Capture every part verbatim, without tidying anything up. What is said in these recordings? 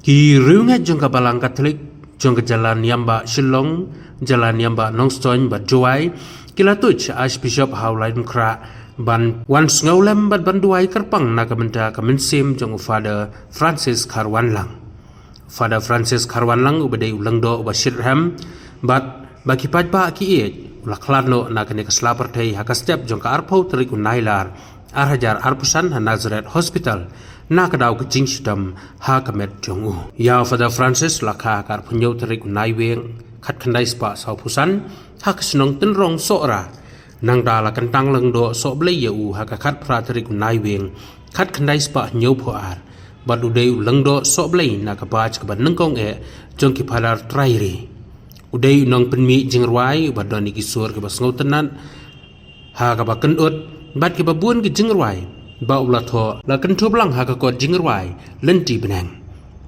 Ki riewngeit jong ka Balang Katholik jong ka Jylla Niam Bah Shillong, Jylla Niam Bah Nongstoiñ bad Jowai ki la tuid sha Archbishop ha u Laitumkhrah ban wan sngewlem bad ban duwai kyrpang na ka bynta ka mynsiem jong u Father Francis Kharwanlang. Father Francis Kharwanlang uba dei u lyngdoh uba shitrhem bad ba ki paidbah ki ïeit, u la khlad noh na kane ka sla pyrthei ha ka step jong ka arphew tarik u Nailar ar hajar arphew san ha Nazareth Hospital na ka daw ka jingshitom ha ka met jong u. Ïa u Father Francis la kha ha ka arphew hynñiew tarik u Naiwieng khatkhyndai spah sawphew san ha ka shnong Tynrong Sohra. Nangta la kyntang lyngdoh sohblei ïa u ha ka khatphra tarik u Naiwieng khatkhyndai spah hynñiewphew ar bad u dei u lyngdoh sohblei na ka batch kaba nyngkong eh jong ki Father Trai Ri. U dei u nongpynmih jingrwai uba don ïa ki sur kiba sngewtynnat ha kaba kynud bad kiba bun ki jingrwai ba u la thoh la kynthup lang ha ka kot jingrwai Lynti Bneng.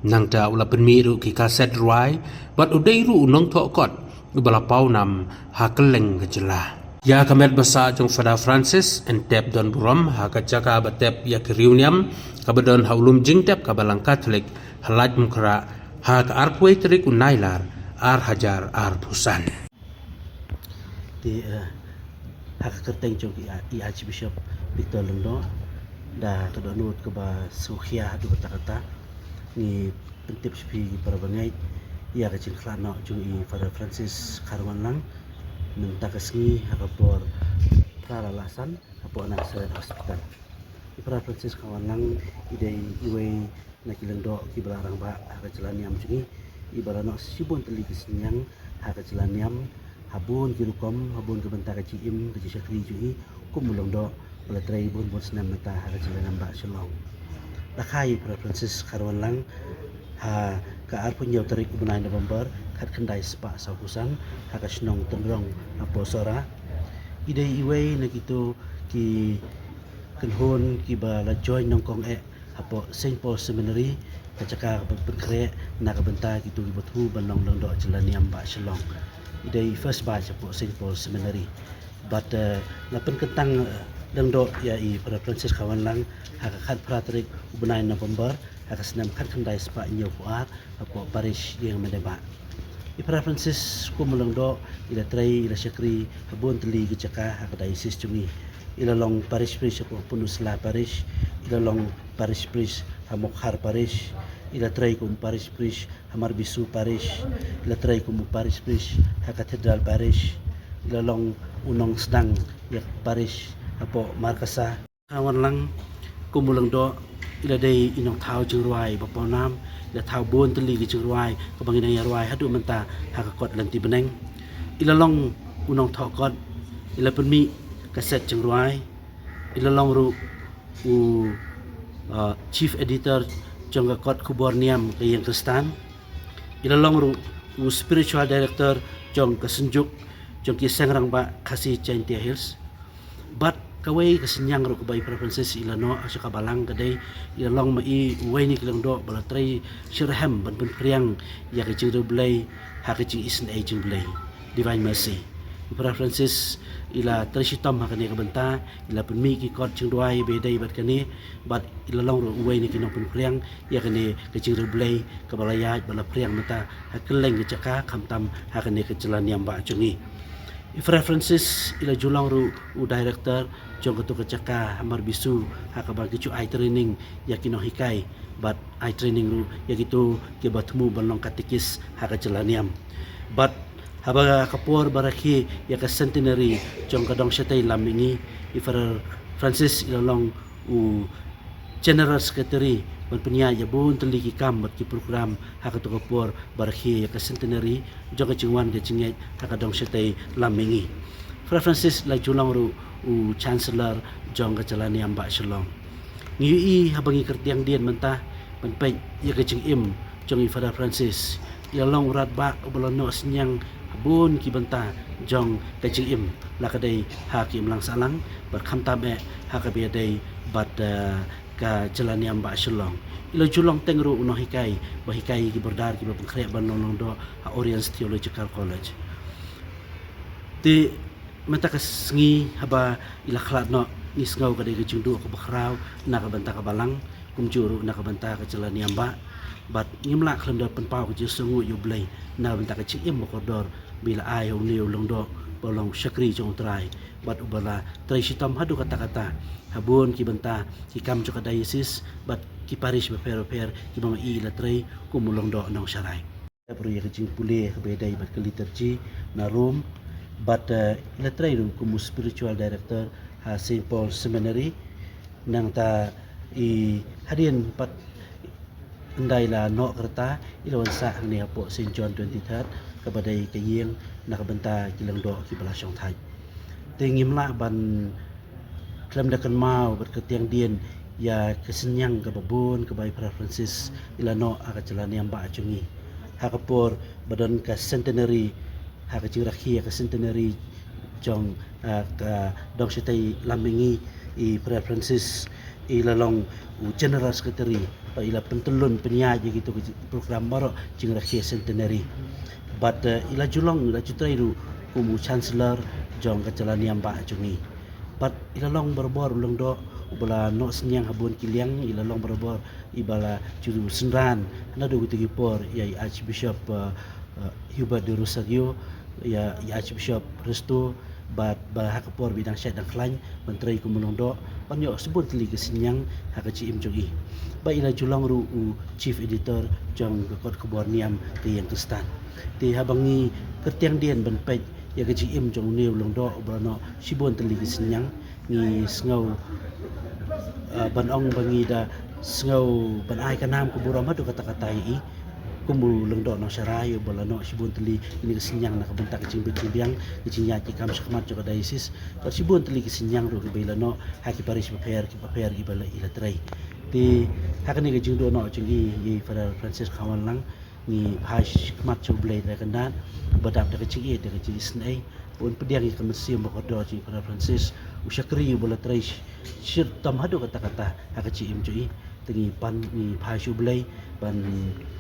Nangta u la pynmih ruh ki kaset rwai bad u dei ruh u nongthoh kot uba la paw nam ha kylleng ka jylla. Ïa ka met ba sah jong Father Francis yn tep don burom ha ka jaka ba tep ïa ki riewniam kaba don ha u lum jingtep ka Balang Katholik ha Laitumkhrah ha ka arphew tarik u Nailar ar hajar arphew san. Te, eh, ha ka kyrteng jong i, i Archbishop Victor Lyngdoh, da ka dohnud kaba sngewkhia haduh katta katta, ngi pyntip sha phi ki para bangeit ïa ka jingkhlad noh jong i Father Francis Kharwanlang mynta ka sngi ha ka por phra la lah san hapoh Nazareth Hospital. I Father Francis Kharwanlang i dei iwei na ki lyngdoh kiba la rangbah ha ka jylla niam jong ngi, iba la noh shibun tylli ki synñiang ha ka jylla niam, ha bun ki rukom, ha bun ka bynta ka jingim ka jingshakri jong ngi kum u lyngdoh ba la trei bun bun snem mynta ha ka jylla niam bah Shillong. La kha i Father Francis Kharwanlang ha ka arphew hynñiew tarik u bnai November khatkhyndai spah sawphew san ha ka shnong Tynrong hapoh Sohra. I dei iwei na kito ki kynhun kiba la join nyngkong eh hapoh Saint Paul Seminary, ka jaka kaba pynkhreh na ka bynta kito kiba thmu ban long lyngdoh jylla niam bah Shillong. I dei first batch hapoh Saint Paul Seminary. Bad, eh, la pynkyntang, eh, lyngdoh ïa i Father Francis Kharwanlang ha ka khatphra tarik u bnai November ha ka snem khatkhyndai spah hynñiewphew ar hapoh parish Ïing Mendebah. I Father Francis kum u lyngdoh i la trei i la shakri ha bun tylli ki jaka ha ka diocese jong ngi. I la long parish priest hapoh Pynursla parish, i la long parish priest ha Mawkhar parish, i la trei kum parish priest ha Marbisu parish, i la trei kum parish priest ha Cathedral parish, i la long u nongsdang ïa parish hapoh Markasa. Kharwanlang kum u lyngdoh i la dei i nongthaw jingrwai ba pawnam, i la thaw bun tylli ki jingrwai kaba ngi nang ïa rwai haduh mynta ha ka kot Lynti Bneng. I la long u nongthoh kot, i la pynmih kaset jingrwai, i la long ruh u, uh, chief editor jong ka kot khubor niam ka Ïing Khristan. I la long ruh u spiritual director jong ka Synjuk jong ki Seng Rangbah Khasi Jaintia Hills. Bad kawei ka synñiang ruh kaba i Father Francis i la noh sha ka Balang ka dei, i la long ma i uwei na ki lyngdoh ba la trei shitrhem ban pynphriang ïa ka jingriewblei ha ka jingisynei jong U Blei, Divine Mercy. I Father Francis i la trei shitom ha kane ka bynta, i la pynmih ki kot jingduwai ba ïadei bad kane, bad i la long ruh uwei na ki nongpynphriang ïa kane ka jingriewblei kaba la ïaid ba la phriang mynta ha kylleng ka jaka, khamtam ha kane ka jylla niam bah jong ngi. I Father Francis i la ju long ruh u director jong kato ka jaka ha Marbisu, ha kaba ki ju ai training ïa ki nonghikai bad ai training ruh ïa kito kiba thmu ban long katekis ha ka jylla niam. Bad haba ka por ba rakhe ïa ka centenary jong ka dong shatei lam mihngi, i Father Francis i la long u General Secretary ban pynïaid ïa bun tylli ki kam bad ki program ha kato ka por ba rakhe ïa ka centenary jong ka jingwan ka jingngeit ha ka dong shatei lam mihngi. Father Francis la ju long ruh u Chancellor jong ka jylla niam bah Shillong. Ngi ïohi haba ngi kyrtiang dien mynta ban peit ïa ka jingim jong i Father Francis. I la long u radbah uba la noh synñiang ha bun ki bynta jong ka jingim, la ka dei ha ka imlang sahlang bad khamtam eh ha kaba ïadei bad, eh, ka jylla niam bah Shillong. I la ju long teng ruh u nonghikai ba hikai ki border kiba pynkhreh ban long lyngdoh ha Oriens Theological College. Te mynta ka sngi haba i la khlad noh, ngi sngew ka dei ka jingduh kaba khraw na ka bynta ka Balang, kumjuh ruh na ka bynta ka jylla niam bah. Bad ngim lah khlem da pynpaw ka jingsngew ïa U Blei na bynta ka jingim ba kordor ba i la ai ha une u lyngdoh ba long shakri jong U Trai bad uba la trei shitom haduh katta katta ha bun ki bynta ki kam jong ka diocese bad ki parish bapher bapher kiba ma i i la trei kum u lyngdoh nongsharai. Dep ruh ïa ka jingpule kaba ïadei bad ka liturgy na Rome bad, eh, i la trei ruh kum u spiritual director ha Saint Paul Seminary. Nangta i hadien pat ynda i la noh ka rta i la wan sah hangne hapoh Saint John twenty-third kaba dei ka ïing na ka bynta ki lyngdoh kiba la shongthait. Te ngim lah ban khlem da kynmaw bad kyrtiang dien ïa ka synñiang kaba bun kaba i Phadar Francis i la noh ha ka jylla niam ba jong ngi ha ka por ba don ka centenary, ha ka jingrakhe ïa ka centenary jong, ah, ka dong shatei lam mihngi, i Phadar Francis i la long u General Secretary bad i la pyntyllun pynïaid ïa kito ki program baroh jingrakhe centenary. Bad, eh, i la ju long, i la ju trei ruh kum u Chancellor jong ka jylla niam ba jong ngi. Bad i la long barabor u lyngdoh uba la noh synñiang ha bun ki liang, i la long barabor iba la ju synran naduh kito ki por ïa i Archbishop, eh, eh, Hubert de Rosario, ïa i Archbishop Resto, bad ba ha ka por ba i dang shait dang khlaiñ ban trei kum u lyngdoh ban ïoh shibun tylli ki synñiang ha ka jingim jong i. Ba i la ju long ruh u chief editor jong ka kot khubor niam ka ïing Khristan. Te haba ngi kyrtiang dien ban peit ïa ka jingim jong une u lyngdoh uba la noh shibun tylli ki synñiang, ngi sngew, ah, ban ong ba ngi da sngew ban ai ka nam ka burom haduh katta katta ïa i kum u lyngdoh nongsharai uba la noh shibun tylli kine ki synñiang na ka bynta ka jingbit jingbiang, ka jingïaid ki kam shakhmat jong ka diocese. Bad shibun tylli ki synñiang ruh kiba i la noh ha ki parish bapher bapher kiba la i la trei. Te ha kane ka jingduh noh jong i ïa i Phadar Francis Kharwanlang, ngi phai shakhmat sha U Blei da kyndat ba dap da ka jingïeit da ka jingisynei, ba un pdiang ïa ka mynsiem ba kordor jong i Phadar Francis, u shakri uba la trei sh-, shitom haduh katta katta ha ka jingim jong i. Te ngi pan, ngi phai sha U Blei ban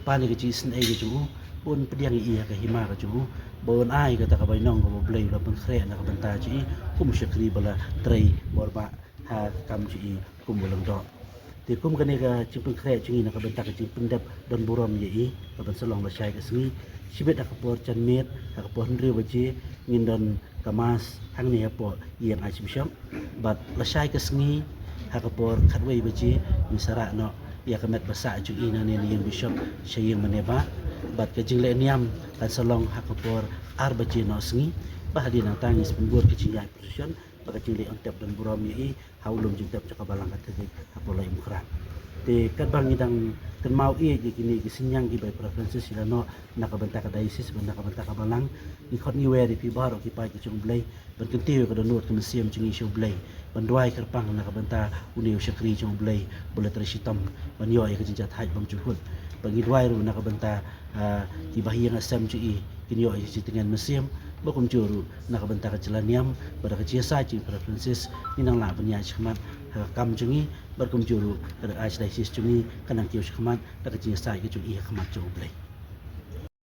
pan ïa ka jingisynei ka jong u, ba un pdiang ïa i ha ka hima ka jong u, ba un ai kata ka bainong kaba U Blei u la pynkhreh na ka bynta jong i kum u shakri ba la trei bor bha ha ka kam jong i kum u lyngdoh. Te kum kane ka jingpynkhreh jong i na ka bynta ka jingpyndep don burom ïa i, ka ban sa long lashai ka sngi, shibit ha ka por janmiet ha ka por hynriew baje ngin don ka mass hangne hapoh ïing Archbishop. Bad lashai ka sngi ha ka por khatwei baje ngin sa rah noh ïa ka met ba sah jong i nangne na ïing Bishop sha ïing Manebah. Bad ka jingleh niam kan sa long ha ka por ar baje noh sngi. Bad hadien nangta ngin sa pynbud ka jingïaid procession bad ka jingleh ontep don burom ïa i ha u lum jingtep jong ka Balang Katholik hapoh Laitumkhrah. Te katba ngi dang kynmaw ïa kine ki synñiang kiba i Phadar Francis i la noh na ka bynta ka diocese bad na ka bynta ka Balang, ngi khot ngi wer ïa phi baroh ki paid ki jong U Blei ban kyntiew ïa ka dohnud ka mynsiem jong ngi sha U Blei, ban duwai kyrpang na ka bynta une u shakri jong U Blei ba la trei shitom ban ïoh ïa ka jingjahthait bymjukut. Bad ngi duwai ruh na ka bynta, ah, ki bahaïing hasem jong i kin ïoh ïa ka jingtngen mynsiem, bad kumjuh ruh na ka bynta ka jylla niam, bad da ka jingïasaid jong i Phadar Francis ngin nang lah ban ïaid shakhmat ha ka kam jong ngi, bad kumjuh ruh ka Archdiocese jong ngi kan nang kiew shakhmat da ka jingïasaid ka jong i ha khmat jong U Blei.